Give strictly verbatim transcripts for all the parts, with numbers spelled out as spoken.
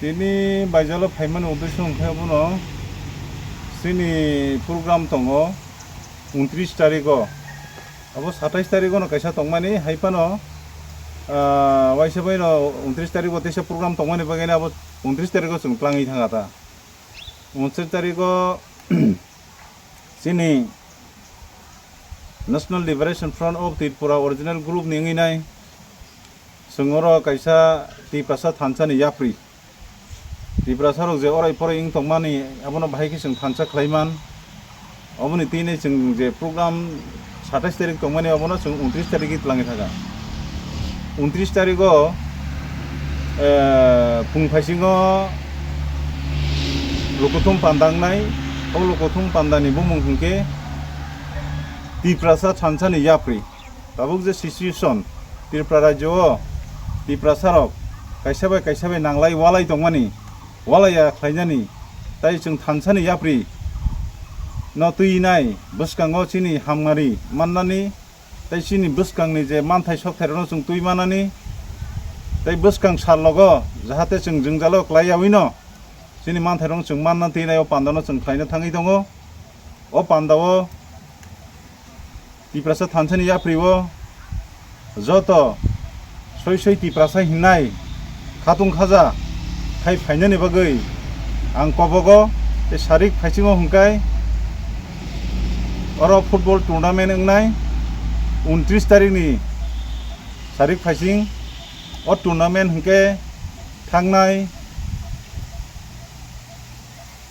Tini baijalo phaimani uddesho hwnkhe abono chini program tongo untris tarikgo. Abo satais tarikgo no kaisa tongmani, hai phano, ah, waisa bai no untris tarikgo teisa program tongmani bagwi no abo untris tarikgo chwng twlangwi thang kha ta. Untris tarikgo chini National Liberation Front of Tripura original group ni wngwi nai chwng oro kaisa Tiprasa thansa ni yapri. Tiprasa rok je orai porai wng tongmani abono bahai khe chwng thansa khlai man. Oboni tini chwng je program satais tarik tongmani abono chwng untris tarik twlangwi thaka. Untris tarigo, eh, phung phaisingo Lukuthum panda wngnai. O Lukuthum pandani bumung hwnkhe Tiprasa thansani yapri. Tabuk je situation Tripura rajyo o Tiprasa rok kaisa bai kaisa bai nanglai walai tongmani, walai ya khlainani, tai chwng thansani yapri no twi nai bwskango chini hamnari mannani, tai chini bwskangni je manthai sokthai rokno chwng twi manani, tai bwskang sal logo jahate chwng jwngjalo klai yaui no chini manthai rokno chwng manna twi nai o panda no chwng khlaina thangwi tongo. O panda o Tiprasa thansani yapri o joto soi soi Tiprasa hinnai khatung khaja khai phainani bagwi ang kobogo tei sarik phaisingo hwnkhe oro football tournament wngnai untris tarikni sarik phaising o tournament hwnkhe thangnai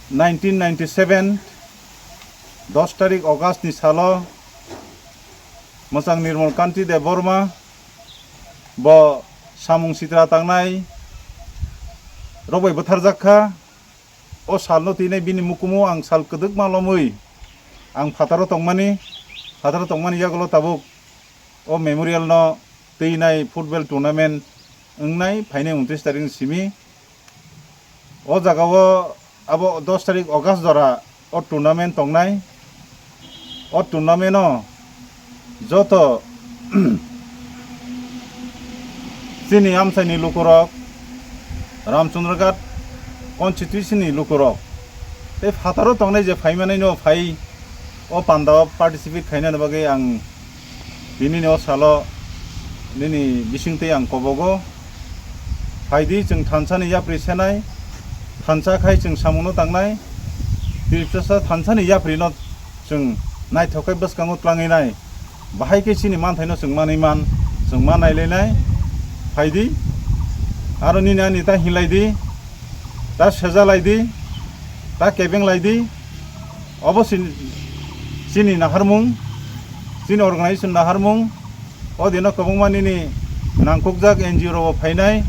nineteen ninety-seven dos tarik August ni salo mwchang Nirmal Kanti Debbarma bo samung sitra tangnai rok bai bwtharjak kha. O salno twi nai bini mukumu ang sal kwdwkma lomwi ang phataro tongmani, phataro tongmani yagulo tabuk o memorial no twi nai football tournament wngnai phainai untris tarik ni simi. O jaga o abo dos tarik August jora o tournament tongnai. O tournament o joto chini amchaini lukurok, Ramchandraghat constituency ni lukurok tei phataro tongnai je phaimanai no phai o panda o participate khainani bagwi ang Tini ni o salo nini bisingtwi ang kobogo. Phaidi chwng thansa ni yapri senai, thansa khai chwng samung no tangnai. Tiprasa thansa ni yapri no chwng naithok khai bwskango twlangwi nai. Bahai khe chini manthai no chwng manwi man, chwng ma nailainai. Phaidi aro nini ani ta hinlai di, ta sejalai di, ta kebeng lai di. Obo sin-, chini naharmung, chini organization naharmung. O dino kwbangma nini nangkukjak N G O rok phainai.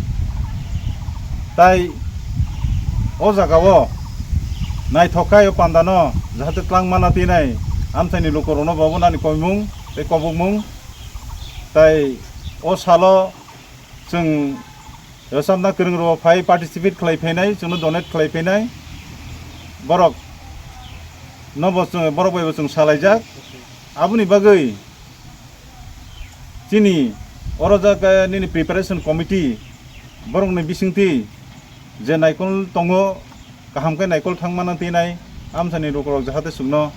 Tai o jaga o naithok khai o panda no jahate twlang mana tinai amchaini lukurokno bo nani koimung tei kobokmung. Tai o salo chwng Rwchapna kwrwng rok phai participate khlai phainai, chwngno donate khlai phainai. Borok no bo chwng, borok bai bo chwng salaijak. Aboni bagwi chini oro jak, eh, nini preparation committee borokni bisingtwi je naikol tongo, kaham khe naikol thang mana tinai amchaini lukurok jahate chwngno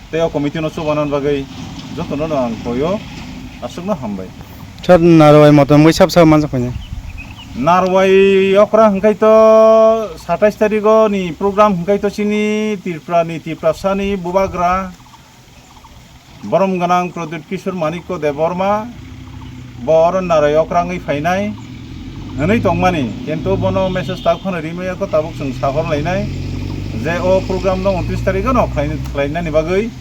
tei o committee no chubanan bagwi jotono no ang koio, aswkno hambai. Sir, narwai motom bai sab sab manjak paina. Narwai okra hwnkhe to satais tarigo ni program hwnkhe to chini Tripura ni, Tiprasa ni bubagra borom gwnang Pradyut Kishore Manikya Debbarma bo oro narwai okra wngwi phainai hwnwi tongmani, kintu bono message tak phano rimaya kho, tabuk chwng sahor lainai je o program no untris tarigo no khlai-, khlainani bagwi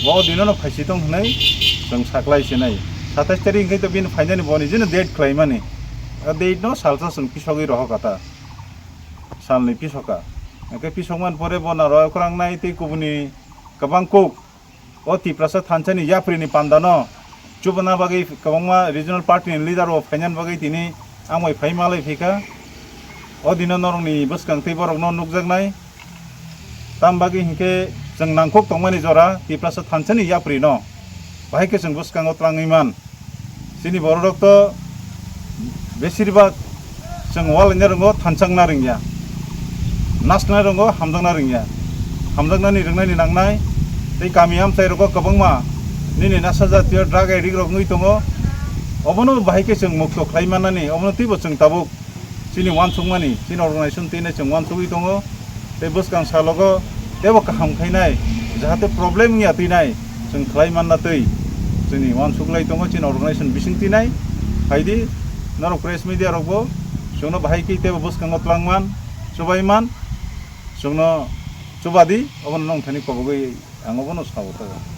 bo dino no phaisi tong hwnwi chwng saklai sinai. Satais tarik hwnkhe to bini phainani bo nijino date khlaimani. O date no salsa chwng pisogwi rohor kha ta, salni pisoka. Hwnkhe pisokmani pore bo narwai okra wngnai tei kubuni kwbang kuk o Tiprasa thansani yapri ni panda no chubana bagwi kwbangma regional party ni leader rok phainani bagwi tini amoi phai malai phaikha. O dino norokni bwskang tei borokno nukjaknai. Tam bagwi hinkhe chwng nangkuk tongmani jora Tiprasa thansani yapri no bahai khe chwng bwskango twlangwi man. Chini bororok to besirbak Chwng walaina rwngo, thanchakna rwngya, nasna rwngo, hamjakna rwngya. Hamjaknani rwngnani nangnai tei kami amchai rogo kwbangma nini nasa jatiyo drug addict rok wngwi tongo. Obono bahai khe chwng mukto khlai mannani, obono teibo chwng tabuk chini uansukmani, chini organization teinai chwng uansugwi tongo. Tei bwskang salogo teibo kaham khainai, jahate problem wngya teinai chwng khlai manna tei chini uansuklai tongo chini organization bising teinai. Phaidi norok press media rokbo chwngno bahai khe teibo bwskango twlangman, chubaiman, chwngno chubadi, obono nongthani kobogwi ang obono sao tago.